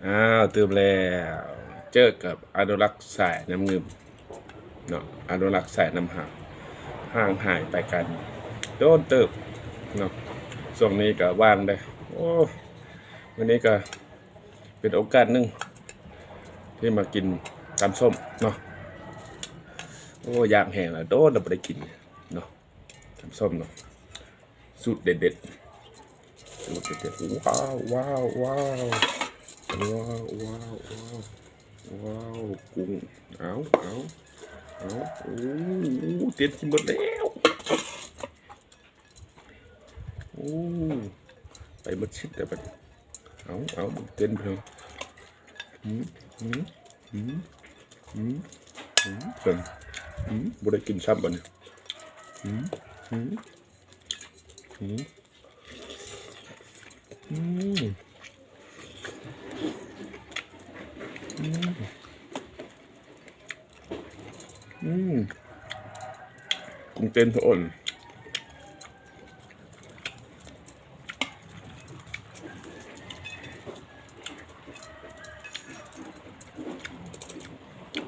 ອ້າວ ຕື່ມແລ້ວ ເຈີກັບອະນຸລັກສາຍນ້ຳງື່ມເນາະ ອະນຸລັກສາຍນ້ຳຫາງ ຫ່າງຫາຍໄປກັນໂດນເຕີບເນາະ ຊ່ວງນີ້ກໍວ່າງເດ້. ໂອ້ ມື້ນີ້ກໍເປັນໂອກາດໜຶ່ງທີ່ມາກິນຕຳສົ້ມເນາະ. ໂອ້ ຢາກແຮງແລ້ວ ໂດນແລ້ວບໍ່ໄດ້ກິນເນາະ ຕຳສົ້ມເນາະ ສູດເດັດໆ ສູດເດັດໆ. ວ້າວ ວ້າວ ວ້າວ ວ້າວ ວ້າວ ວ້າວ ກຸ້ງ ເອົາ ເອົາ ເອົາ ໂອ້ ເຕັມທີ່ໝົດແລ້ວ. ໂອ້ ໄປໝົດຊິດແລ້ວບັດນີ້. ເອົາ ເອົາ ເຕັມເພິ່ນ ອືມ ອືມ ອືມ ອືມ ອືມ ເພິ່ນ ອືມ ບໍ່ໄດ້ກິນຊ້ຳບັດນີ້. ອືມ ອືມ ອືມ ອືມ ອືມ ອືມ ກຸ້ງເຕັ້ນສະອ່ອນ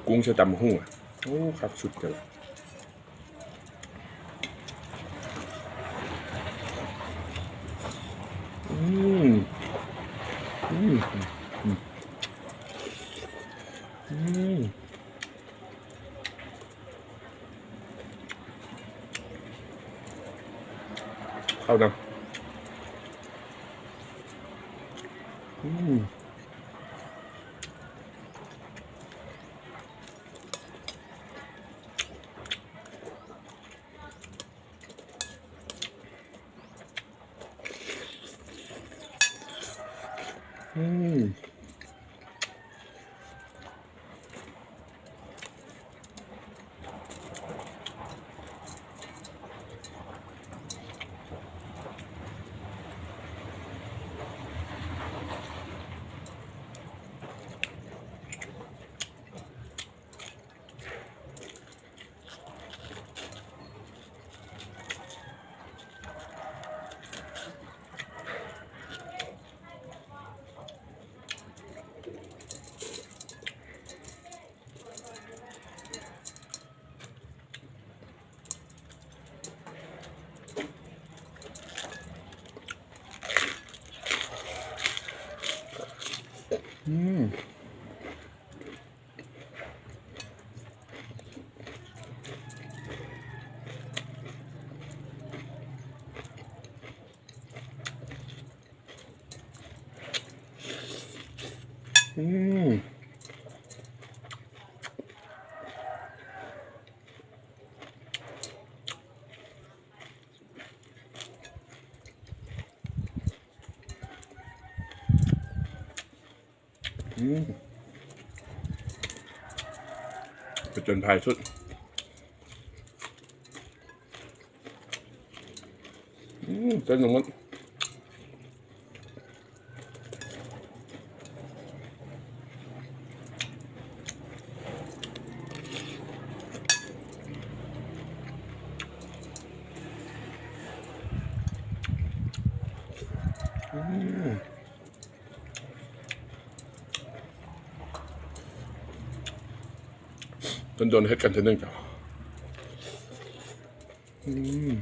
ກຸ້ງໃສ່ຕຳບັກຫຸ່ງ ໂອ້ ຄັກສຸດເລີຍ. ອືມ ອືມ ອືມ ອືມ ເຂົ້ານຳ ອືມ. ອືມ ອືມ. ອືມ ອືມ ຜະຈົນໄພສຸດ ອືມ ເຕັມໄປໝົດ ອືມ. ດົນໆເຮັດກັນເທື່ອໜຶ່ງຈ້ະ ອືມ.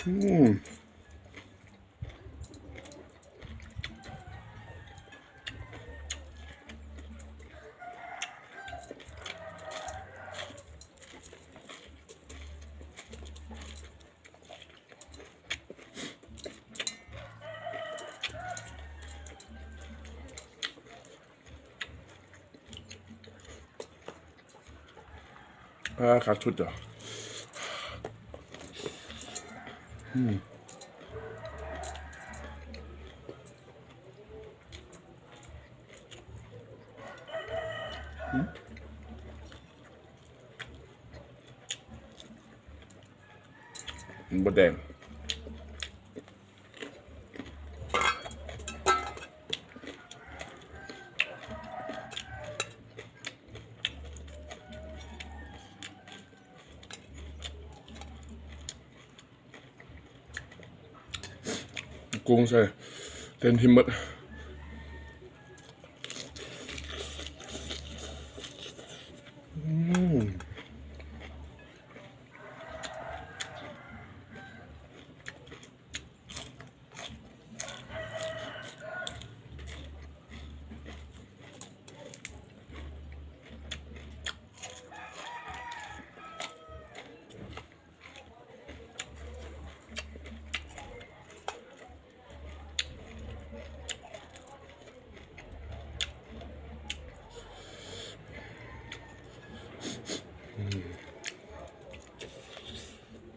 ອືມ. ອ່າ ຄັກສຸດເດາະ ອືມ. ອືມ ມັນບໍ່ແດງ ກຸ້ງໃສ່ເຕັມທີ່ໝົດ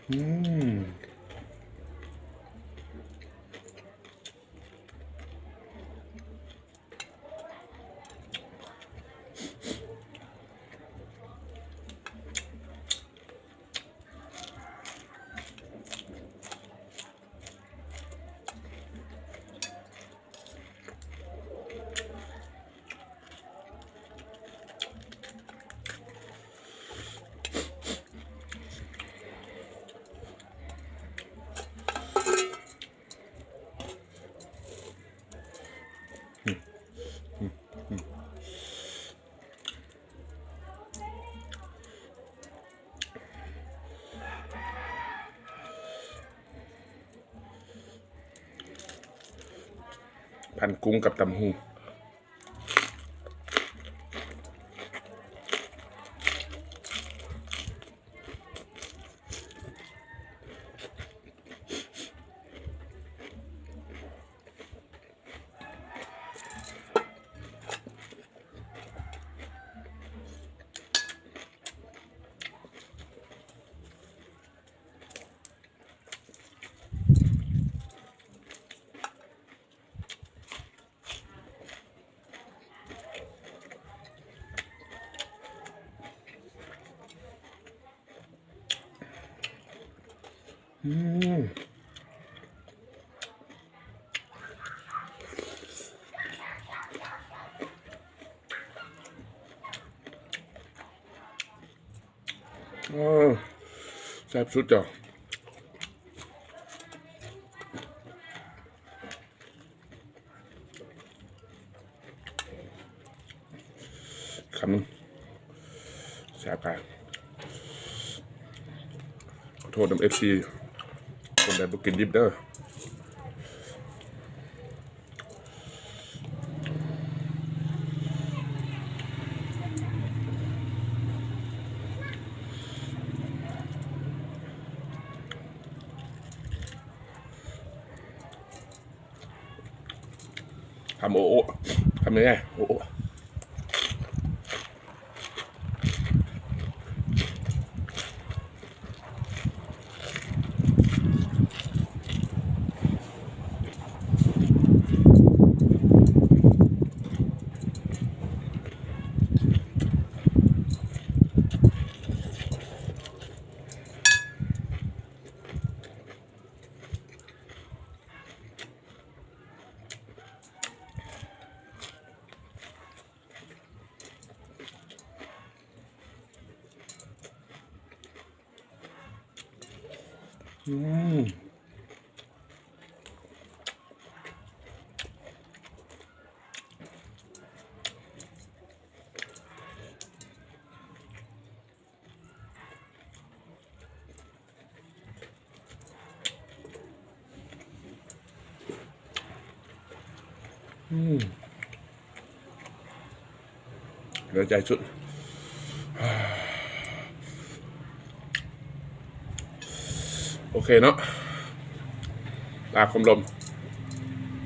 ອືມ. ອືມ ອືມ. ພັນກຸ້ງກັບຕຳຫຸ່ງ. ອືມ ໂອ້ ແຊບສຸດເຈົ້າ. ຄຳໜຶ່ງ ແຊບຫຼາຍ. ຂໍໂທດນຳເອັຟຊີ ຄົນໃດບໍ່ກິນດິບເດີ. ຄຳໂອໂອ ຄຳໃຫຍ່ໆ ໂອໂອ. ອືມ ອືມ ເຫຼືອໃຈສຸດ. ໂອເຄເນາະ ຕາຄົມລົມ.